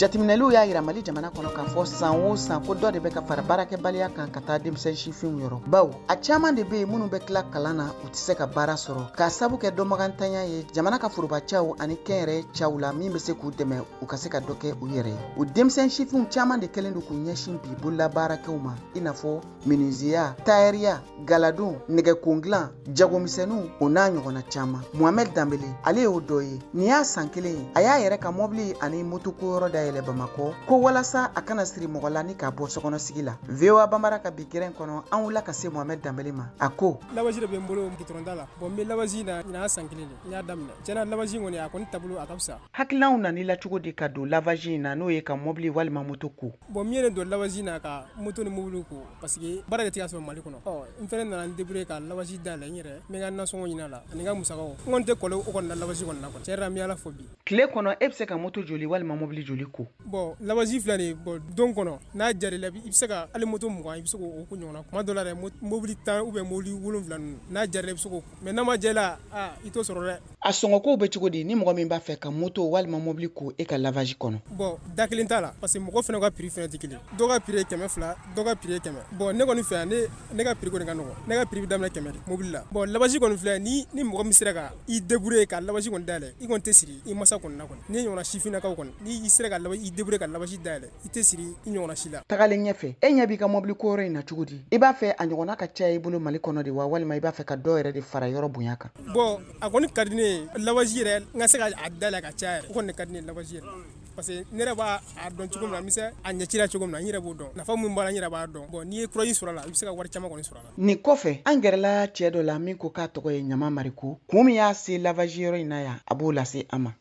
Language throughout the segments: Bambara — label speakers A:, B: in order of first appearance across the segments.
A: Jateminɛliw y'a yira Mali jamana kɔnɔ k'a fɔ san o san ko dɔ de bɛ ka fara baarakɛbaliya kan ka taa denmisɛn sifinw yɔrɔ, bawo a caman de bɛ yen minnu bɛ tila kalan na, u tɛ se ka baara sɔrɔ k'a sabu kɛ dɔnbagantanya ye jamana ka forobacaw ani kɛnyɛrɛye caw la min bɛ se k'u dɛmɛ u ka se ka dɔ kɛ u yɛrɛ ye. O denmisɛn sifinw caman de kɛlen don k'u ɲɛsin bi bololabaarakɛw ma, i n'a fɔ menuisiya, tayɛriya, galadon, nɛgɛkongilan, jagomisɛnninw, o n'a ɲɔgɔnna caman. Mohamɛd Danbele, ale y'o dɔ ye. Nin y'a san kelen ye a y'a yɛrɛ ka mɔbili ani motoko yɔrɔ dayɛlɛ Bamakɔ, ko walasa a kana siri mɔgɔ la ni k'a bɔ sokɔnɔsigi la. VOA Banbara ka bi gɛrɛn kɔnɔ, an wulila ka se Mohamɛd Danbele ma. A ko:
B: Lavage de bɛ n bolo gitɔrɔnda la. Bon, n bɛ lavage na, ɲinan y'a san kelen de n y'a daminɛ. Tiɲɛna, lavage kɔni, a kɔni taabolo a ka fisa.
A: Hakilinaw nan'i la cogo di ka don lavage in na, n'o ye ka mɔbili walima moto ko?
B: Bon, min ye ne don lavage na ka moto ni mobili ko, parce que baara de tɛ ka sɔrɔ Mali kɔnɔ. Ɔ, n fɛnɛ nana n débrouiller ka lavage dayɛlɛ n yɛrɛ, n bɛ n ka nasɔngɔ ɲini a la ani n ka musakaw. N kɔni tɛ kɔlɛ o kɔni na lavage kɔni na kɔni. Tiɲɛ yɛrɛ la, n bɛ Ala fo bi.
A: Tile kɔnɔ, e bɛ se ka moto joli walima mobili joli ko?
B: Bon, lavage filɛ nin ye, bon, don kɔnɔ, n'a diyara i la, i bɛ se ka hali moto 20, i bɛ se k'o ko ɲɔgɔn na. Tuma dɔ la yɛrɛ, mobili 10 ou bien mobili 7 ninnu, n'a diyara i la, i bɛ se k'o, mais n'a ma diya i la, aa, i t'o sɔrɔ dɛ.
A: A sɔngɔkow bɛ cogo di ni mɔgɔ min b'a fɛ ka moto walima mobili ko e ka lavage kɔnɔ?
B: Bon, da kelen t'a la, parce que mɔgɔ fana ka prix fana tɛ kelen. Dɔw ka prix ye 200, dɔw ka prix ye 100. Bon, ne kɔni fɛ yan, ne ka prix kɔni ka nɔgɔn. Ne ka prix bɛ daminɛ 100 de mobili la. Bon, lavage kɔni filɛ, ni mɔgɔ min sera ka i débrouiller ka lavage kɔni dayɛlɛ, i kɔni tɛ siri i masa kɔni na kɔni. Ne ɲɔgɔnna sifinnakaw kɔni, ni i sera ka i débrouiller ka lavage dayɛlɛ, i tɛ siri i ɲɔgɔnna si la.
A: Tagalen ɲɛfɛ, e ɲɛ b'i ka mobili ko yɔrɔ in na cogo di? I b'a fɛ a ɲɔgɔnna ka caya i bolo Mali kɔnɔ de wa, walima i b'a fɛ ka dɔ yɛrɛ de fara yɔrɔ bonya kan?
B: Bon, a kɔni ka di ne ye lavage yɛrɛ, n ka se ka a dayɛlɛ ka caya yɛrɛ. O kɔni ka di ne ye lavage yɛrɛ, parce que ne yɛrɛ b'a dɔn cogo min na, n bɛ se a ɲɛci la cogo min na, n yɛrɛ b'o dɔn. Nafa min b'a la, n yɛrɛ b'a dɔn. Bon, n'i ye courage sɔrɔ a la, i bɛ se ka wari caman kɔni sɔrɔ a la.
A: Nin kɔfɛ, an gɛrɛla cɛ dɔ la min ko k'a tɔgɔ ye Ɲama Mariko. Kun min y'a se lavage yɔrɔ in na yan, a b'o lase an ma.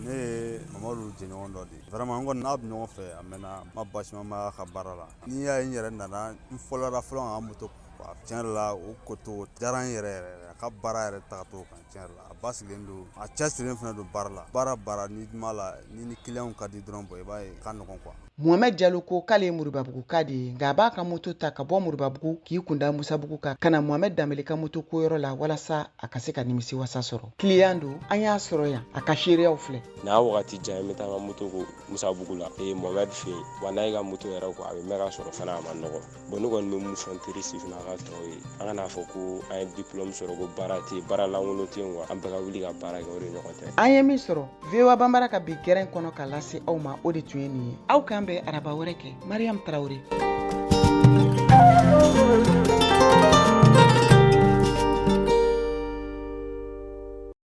C: Ne ye Mamadu jɛɲɔgɔn dɔ de ye. Vraiment, n kɔni n'a bɛ ɲɔgɔn fɛ a mɛnna, n ma baasi ma ka baara la. N'i y'a ye n yɛrɛ nana, n fɔlɔla fɔlɔ ka moto, tiɲɛ yɛrɛ la, o koto diyara n yɛrɛ yɛrɛ. A ka baara yɛrɛ tagacogo kan, tiɲɛ yɛrɛ la, a basigilen don, a cɛsirilen fana don baara la. Baara baara ni ma la, ni client ka di dɔrɔn, bɔ i b'a ye ka nɔgɔn quoi.
A: Mohamed Jalo ko k'ale ye Moribabugu ka de ye, nka a b'a ka moto ta ka bɔ Moribabugu k'i kunda Musabugu kan ka na Mohamed Danbele ka moto koyɔrɔ la walasa a ka se ka nimisi wasa sɔrɔ. Client don, an y'a sɔrɔ yan, a ka seereyaw filɛ.
D: N'a wagati jan, n bɛ taa n ka moto ko Musabugu la, ee, Mohamed fɛ yen wa. N'a y'i ka moto yɛrɛ ko, a bɛ mɛn ka sɔrɔ fana, a ma nɔgɔ. Bon, ne kɔni bɛ mun fɔ n teri sifinnaka tɔw ye? An kana fɔ ko an ye diplôme sɔrɔ ko baara tɛ yen, baara lankolon tɛ yen wa. An bɛɛ ka wuli ka baara kɛ, o de ɲɔgɔn tɛ.
A: An ye min sɔrɔ VOA Banbara ka bi gɛrɛn kɔnɔ ka lase aw ma, o de tun ye nin ye. Aw k'an bɛn araba wɛrɛ kɛ. Mariam Tarawele.